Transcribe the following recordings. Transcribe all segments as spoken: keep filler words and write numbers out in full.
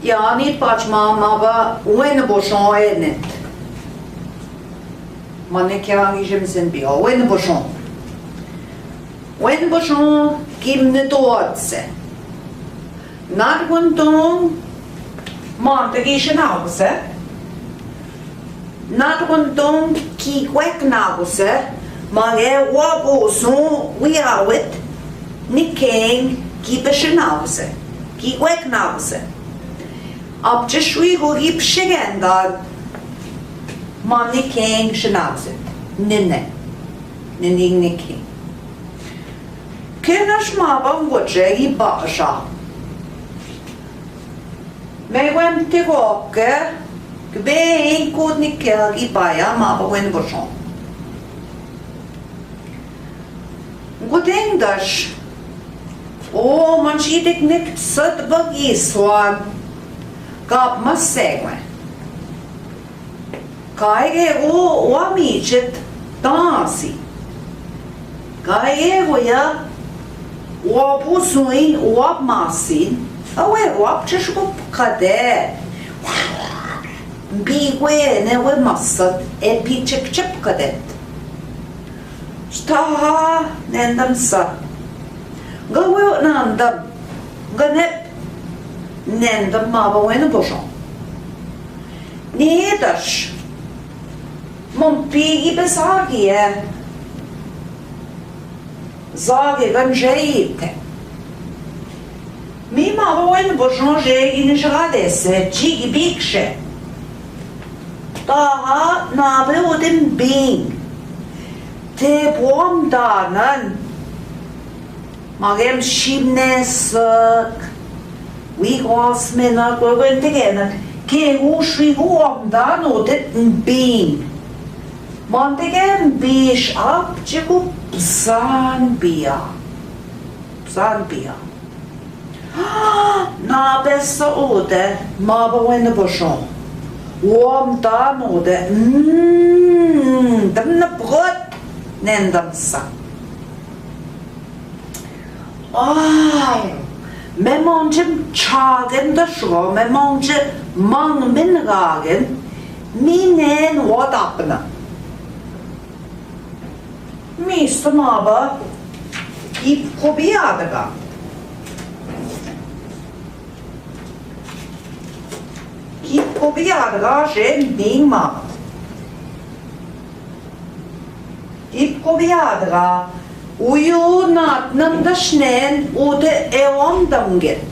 Jani pacma maba wenpošon enet. Ma ne kiagi žem sen pia wenpošon. Wenpošon kimne toatse. Nadrunton mante ki šenause. Nadrunton ki kuek nause, ma ge wabusun wiawet, ni ken ki pešenause, ki kuek nause. Apče šui gu ki pšegendan, ma ni ken šenause. Nene. Nene ni ken. Kenaš maba ngoče i baša. Me wem te gokke, kbe i kutnike ki baja maba wenpošon. Gutendaš, o, man šitek nek sat bagi swan, kap ma segme. Kaige gu wamičet tasi. Kaige gu ja wabusuin wabmasin. Awe wapčeš gu pkade. Bi guene we masat e piček čepkadet. Štaha nendam sa. Ga we nendam. Ga ne nendam maba wenpošon. Nidaš. Mom pigi be zage. Zage gan žeite. Mi maba wenpošon žegi ni žegadese, čigi bikše. Taha nabe oden bin. Te buam danan. Magem šimnesek. Wi gosmena, gogen tegena. Ke ušui gu omdan odet bin. Mantekem biš apče gu psan bia. Psan bia. Na besa ode, maba wenpošon. Omdan ode. Mm, dam na bot. Nendam sa. Aj, me mančem čagen dašo, me mančem mangmen gagen, mi nen ua tapna. Mi sma ba, ki kobiadega. Ki kobiadega, žen bingma. Ipko biadra, uju natnam dašnen ute eom damgen.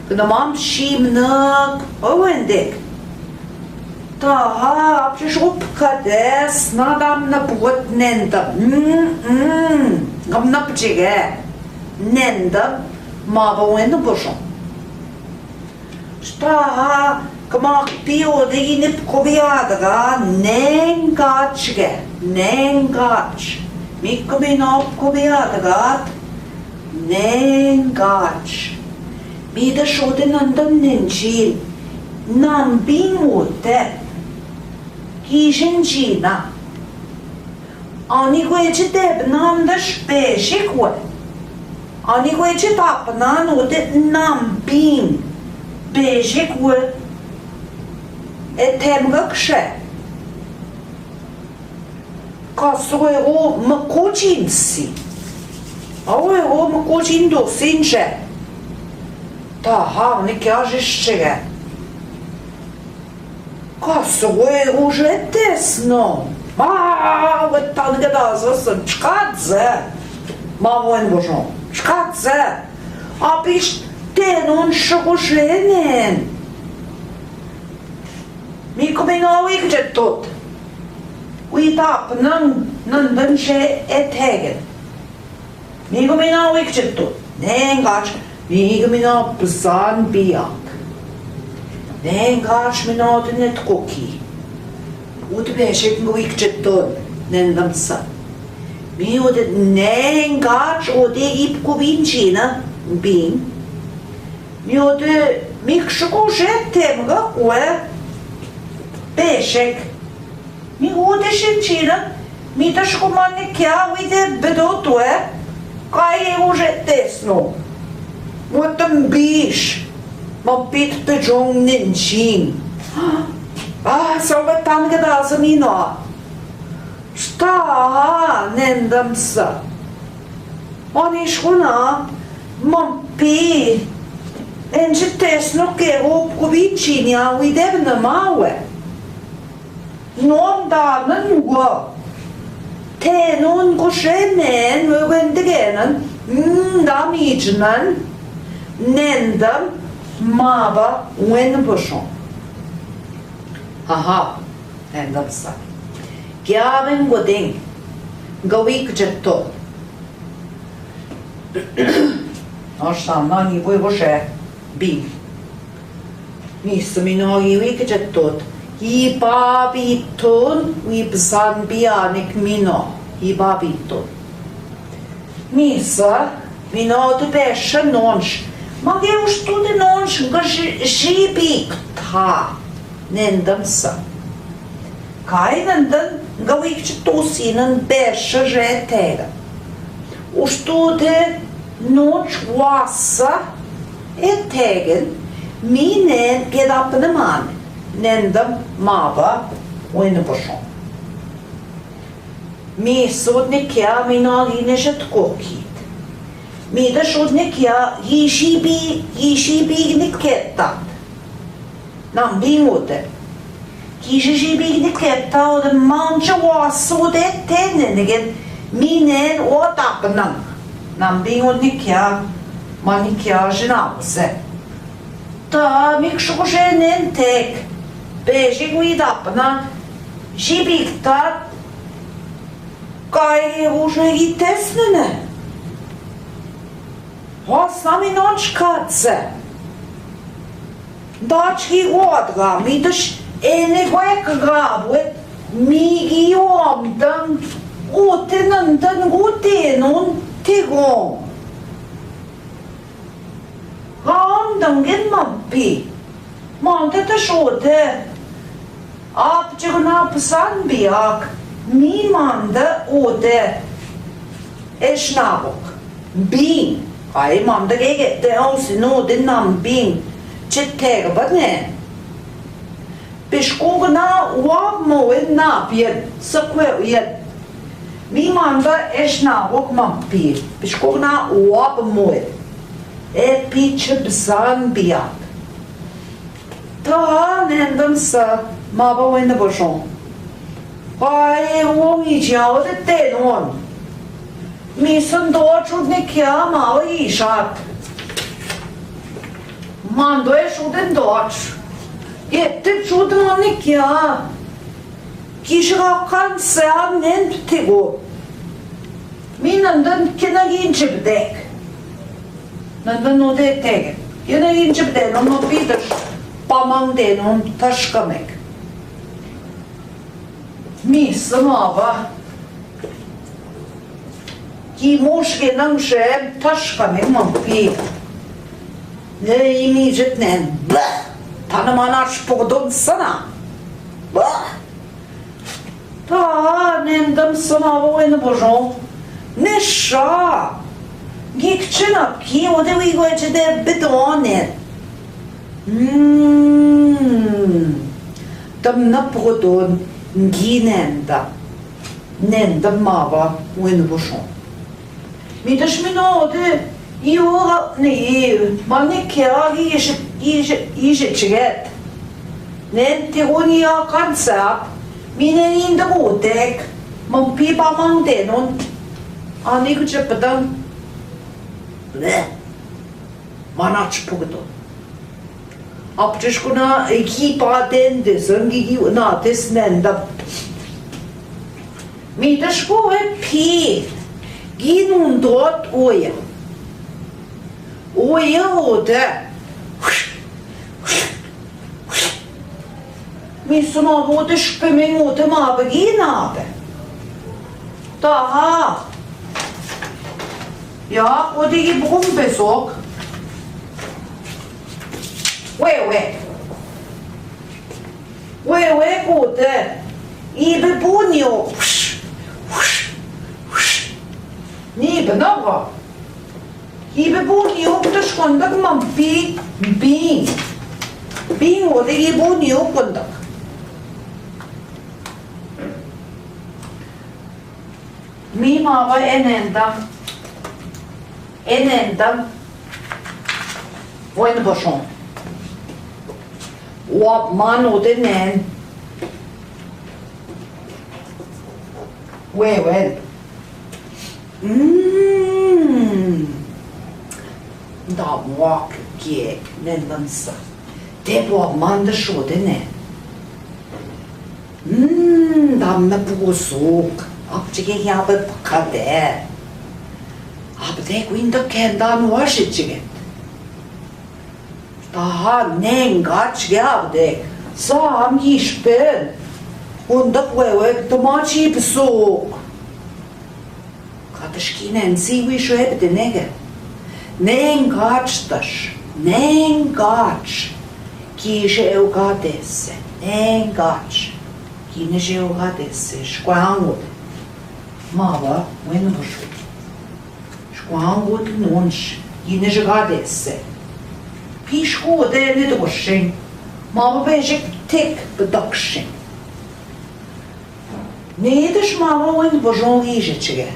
Kna mam šimnük, oendek. Taha, apče šupkades, nadam na pukot nendam. Mm, mm, gam na pčege. Nendam, ma ba uen na bošon. Štaha, kma pi ode inepko biadra, nengačge, nengač. Mikko mi napko biadra, nengač. Mi daš ode nandan nenčin, nambin ute. Kižen čina. Ani gueče tebnan daš pešek ue. Ani gueče tapnan ute nambin pešek ue. E temgakše. Kas uego mkučin si. A uego mkučin dosinše. Taha, ne kjažeščege. Kas ue užetesno? Ma, ue tangedazas čkadze. Ma uen božon. Čkadze. A piš tenon šugušenen. Mikko mi na uikčetut. Uitap nan, nan danše etegen. Mikko mi na uikčetut, nengač, mikko mi na psan bijak. Nengač mi na ute netkoki. Ute pešek mi uikčetut, nendam sa. Mi ute nengač, ute ipko bin čina, bin. Mi ute mikšuko žetem ga kue pešek. Mi ute šen čina, mi taš ko mane kja uide bedotue, kaj e užetesno. Motam biš. Ma'npit tüjong nünchin. Ah, saubet tannüke daa sa mino. Shta, nendem sa. Ani shkuna, ma'npit. Enche tesno ke ro ku binchinia wi debnü mawe. Nonda nünnü wa. Tenon ko shemen we wendegenen, nda mijnen, nendem maba wenbushon. Aha, nendem sa. Giamen godin, gawikjet to. Ašan nani bui boše bin. Misa mino iwikjet tot. Ibabiton, wi psan bianik mino. Ibabiton. Misa mino tu beshe nonš. Ma ge uštute nonš ga ži-, žibikta. Nendem sa. Kai nenden gawikjet to sinen beshe žetega. Uštute nonš wasa etegen, mi nen gedapnamane, nendem maba wenbušon. Mi sud nikea mi nalin ešet kokit. Mi da šud nikea, jižibi, jižibi niketa. Nambin ode. Ki žibikni keta ode manče oasode tenenegen, mi nen odapnan. Nambin ode nikea, ma nikea žinavze. Ta mi kšukuše nen tek. Beži gu idapna, žibikta, kaj uže itesnene. Oasna mi nončkace. Dački odra, mi deš ene guek gabuet, mi gi omdan, uten ndan gutenun tigon. Ga omdan gen mampi. Mande te šute. Apče na psan biak, mi mande ute. Eš nabok. Bin. Ai mande gege te ausi no de nam bin. Četer bane. Piškuk na uap moen na pien. Sakue uen. Mi mande eš nabok mampi. Piškuk na uap moen. E piče psan biak. Ta nendam sa, ma ba wende bošon. Ai, uom iđea, o de tenon. Mi sando čudnikea, ma o išat. Mando e šuden doč. Ete čudnikea. Kiša ga kan se a nen ptigo. Mi nenden kena ginče ptek. Nenden no de tege. Kena ginče ptek, no no pidaš pa mangde no taškamek. Mi sama ba. Ki muške nam še taškamek mampi. Ne i mi džetnen. Ba. Tana mana špordon sana. Ba. Ta, nendam sa ma ba wende bošon. Neša. Gikčena ki, o de wi goče de bedone. Mm. Tam na prodon, gi nenda. Nendam ma ba wende bošon. Mi deš mi no de, i ora, ne, ma nikea, iše, iše, iše čret. Nen te uni a kanceap, mi nen inda gutek, mampi pa mangde non, ani guče pdan. Ne, ma na čpugdo. Apčiškuna ekipa tende, sangigi na tes nenda. Mi deš ko e pi, ginun dot oja. Oja ode. Mi suma ode špeme ode ma begin ade. Taha. Ja, ode i bun besok. Ue, ue. Ue, ue, kute. I be bunio. Ni be nava. Ibe buniu kutškondok ma bin, bin. Bin, o de ibe buniu kondok. Mi maba enendam, enendam wenbošon. Wa manu de nen. Wewen. Mm. Nda muak giek nendam sa. Te bua manda šode ne. Mm, nda mna pukusuk. Apčige ya be pkade. Abde kuinda kenda nuaše čige. Taha nengač ge abdek. Sam yispen. Unda wewe tamači psuk. Kata škinen si wi šuep de nege. Nengač taš. Nengač. Ki še eu gadese. Nengač. Ki ne še eu gadese. Škuangut. Mava, wenvošu. Škuangut nunš, ine žegadese. Piškute ne došin, mava bežek tek bedakšin. Nideš mava wen božon ižečege.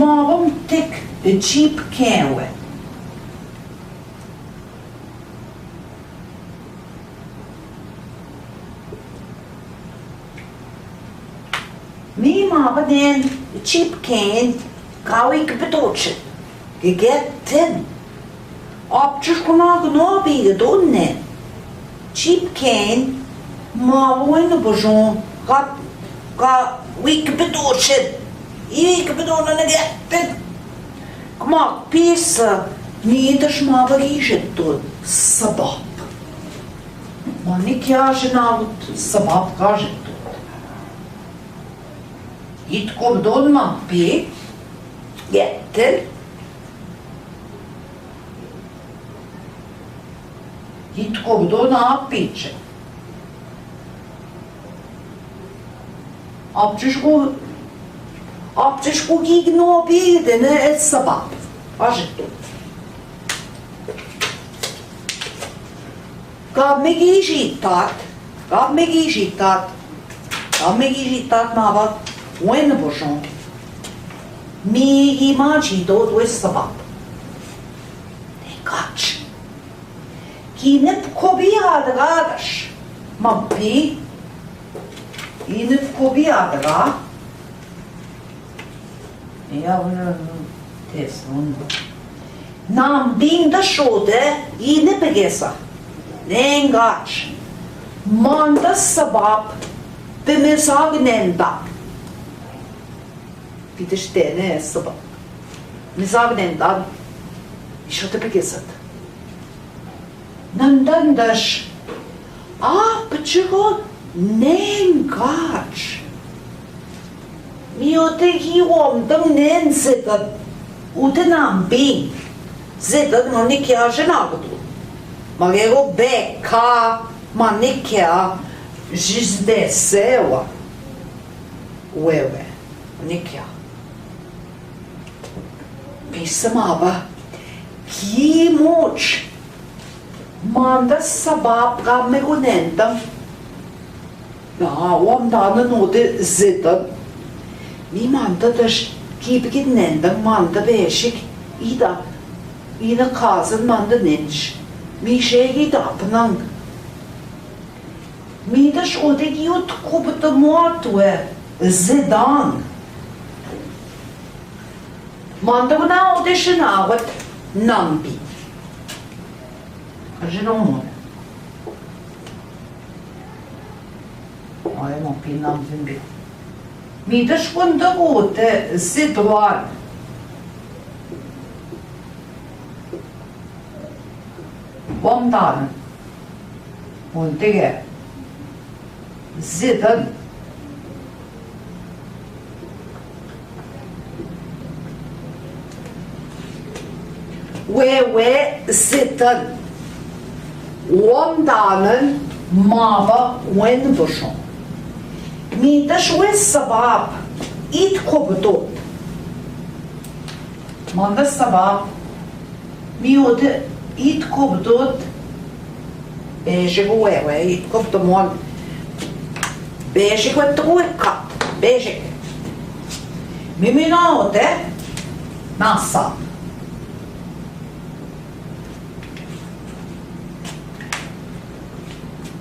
Mava tek de čip kenve. Mi mava nen čip ken, kawik betočen. Gegetten. Apčuš kuna gnobi gedon nen. Čip ken, mava wen božon, ka, kawik betočen. Ik betočen gegetten. Kma pisa, nideš mava ižetot, sabap. Ma nikea žena ot sabap gažetot. Itko bdon ma pi, getten. Itko bdon apiče. Apčuš ku, apčuš ku gigno bidene et sabap. Ažetot. Gab me gižitat, gab me gižitat, gab me gižitat mava wen božon. Mi gimači dot wes sabap. Nekač. Ki ne pkobia de gadaš. Ma pi. Ki ne pkobia de ga. Ja, uno, tes, uno. Nam binda šode, i ne pegesa. Nengač. Manda sabap, pe me zagnenda. Pideš tene sabap. Me zagnenda. I šode pegesat. Nandandeš. A, pčugo nengač. Mi ote gi omdam nen zedan. Ute nam bin. Zedan ma nikea ženagdu. Ma gego beka ma nikea žizdesewa. Wewe. Ma nikea. Pisa mava. Ki muč. Manda sabap gab me gunendam. Na, wamdana no de zedan. Mi manda daš ki bi gunendam, manda bežik. Ida. Ina kazan manda nenš. Mi šegi dapnang. Mi daš ode ki ut kubda muatue, zedan. Manda una ode šinavet nambi. Aži române. Ae, ma pi nambi. Mi daš kunda gute, zedoan. Wamdana. Untege. Zedan. Wewe zedan. Wamdanan mava wen bošon. Mi daš wes sabap it kobdot. Мында сабаб. Ми ода иткубдут. Бежик уой, уой, иткубдут мон. Бежик уоттур уой кат. Бежик. Ми мина ода насаб.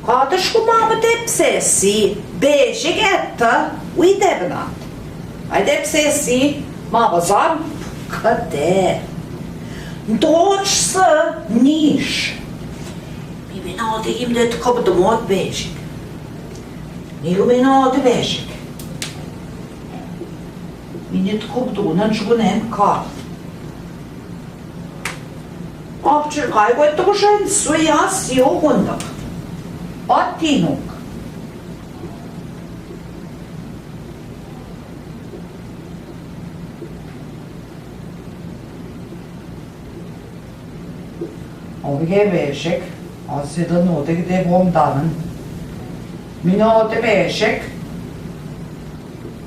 Кадышку ма ба депсесси, бежик этта, уйдебнат. Ай депсесси, ма ба зам къыде. Дочса ниш. Ми мина ода иткубдут мон бежик. Ми мина ода бежик. Ми иткубдут, нанчугунем кат. Апчы, кай уоттур шен суяс йогунда. Паттинук. Ол бежик, аз зидын одек де бомданын. Мина ода бежик.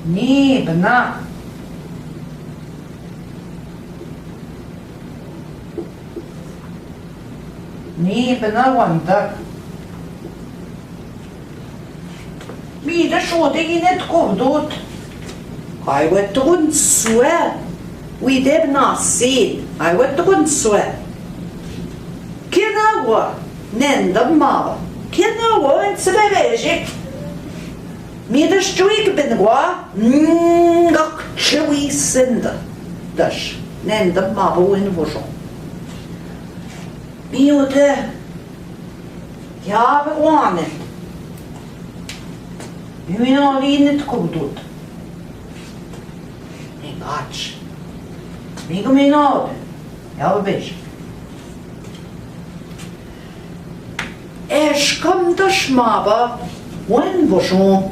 Ни бна. Ни бна уондак. Мидаш одек иткубдут. Кай уоттур ун суэ. Уйдебнат син. Кай уоттур ун суэ. Кена уа. Нендам ма ба. Кена уа, эн сибе бежик. Мидаш чуйк бен гуа, м, гак чуйк синда. Даш, нендам ма ба уйн вожон. Ми ода я бе гуанен. Ми мина ода иткубдут. Эн гач. Ми мина ода. Я бе бежик. Эшкам даш ма ба уйн вожон.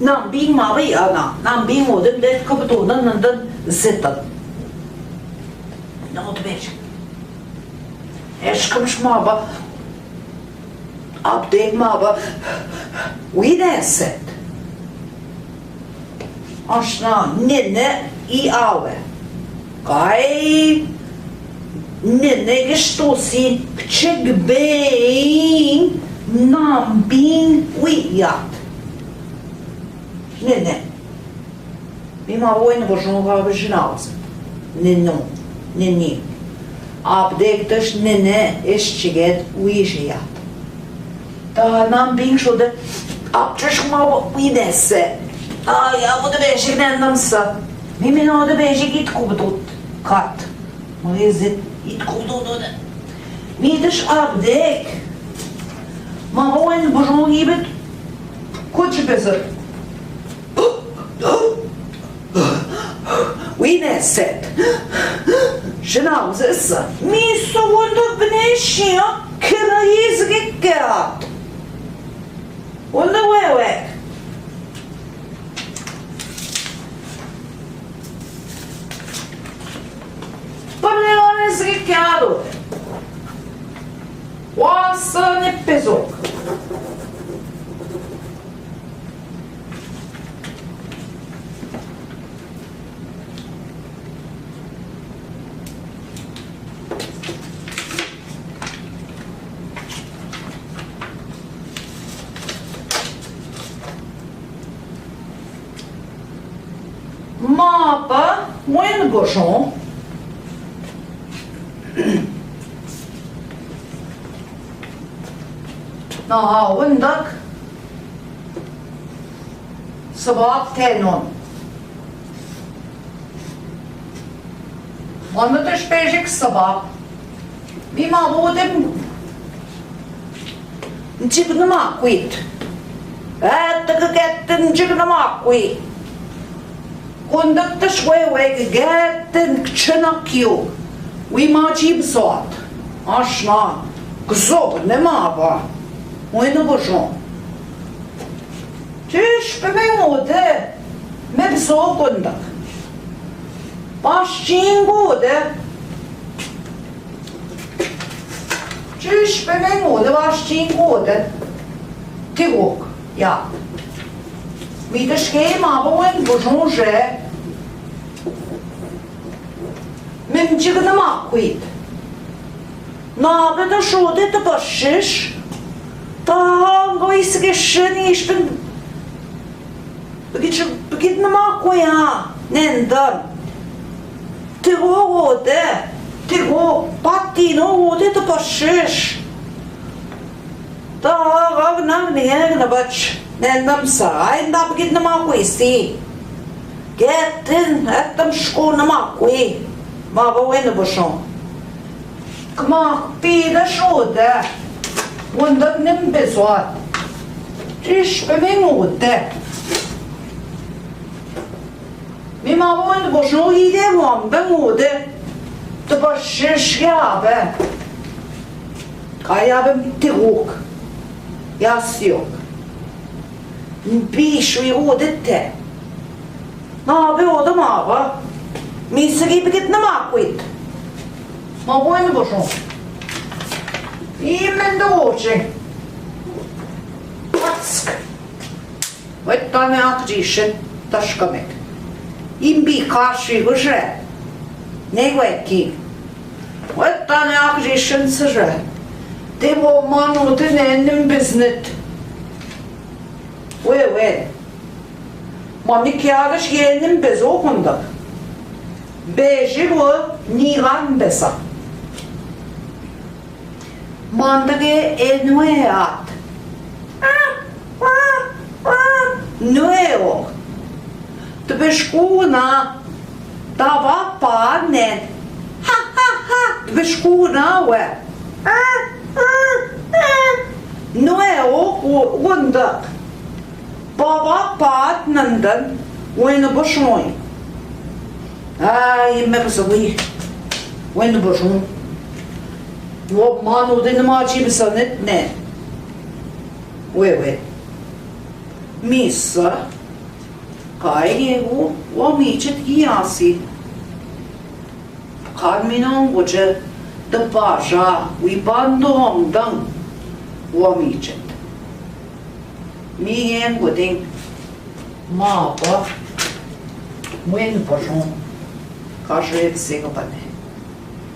Нам бин ма ба, я, на, нам бин ода иткубдут, нандан зетан. Но, ода бежик. Эшкамш ма ба, абдек ма ба уйнесет. Ашна, нене и але. Кай нене гыштосын, кичик бен, нам бин уйят. Нене. Ми ма ба уйн вожон, ха ба жиналзат. Нене. Нене. Абдек даш нене эшчигет уйжият. Та нам бин шода апчыш ма ба уйнесе. Ай, я ода бежик нендам са. Ми мина ода бежик иткубдут. Кат. Ма зе иткубдут ода. Мидаш абдек. Ма ба уйн вожон ибет. Кучбеза. Уйнесет. Жиналза са. Ми со уондак бнешия, кена изгиккеат. Уонда уэвек. Памниланы изгиккеат. Уаса не пезок. Ма ба уйн вожон. Наха, уондак. Сабаб тенон. Мында тыш бежик сабаб. Ми ма будем. Нчигнамахуй. Эттэг геттын нчигнамахуй. Кондактыш уэвек геттын кичинакю. Уймаджиб зат. Ашна. Кзо б не ма ба. Уйн вожон. Тюш б ме ода. Ме б зол кондак. Башчыйын года. Тюш б ме ода, башчыйын года. Тиук, я. Мидаш ке ма ба уйн вожон же. Nüchiki nümakuid. Naa be ta shode tüpashish. Taa nga isike shen ishpin. Bikit, bikit nümakuid a. Nendem. Tigo wode. Tigo patin wode tüpashish. Taa, aa, nang ni, nang ni bach, nendem sa, ai, nda bikit nümakuid si. Ketin, ettem shikon nümakuid. Ma ba wende bošon. Kma, pida shode. Wende nümbezoat. Tish be me ngude. Mi ma wende bošon ide wambe ngude. Tüpashish ya be. Ka ya be mi tiguk. Ya siok. Mbishi ngude te. Na be oda ma ba. Mi sigi bikit nümakuid. Ma wende bošon. Imen de oche. Patsk. Wet tane akjishen taškamek. Imbi kaši wüshe. Nei weki. Wet tane akjishen süshe. Te bo manu te ne nümbesnet. We, we. Ma mi kiadaş ye nümbes okundak. Beji bu nigan besa. Mandage e nüe at. Nüe o. Tübüskuna. Taba panen. Ha, ha, ha. Tübüskuna we. Nüe o gundak. Baba paat nündün, wende bošon. Ai, me bzõi, wende bošon. Wa manu de nüma čibsa netne. We, we. Misa. Kai negu, wa mičet giasi. Karminongo ce, dăpaža, ui bandom dang, wa mičet. Mi engo ding, ma ba, wende bošon, ka žev sega bane.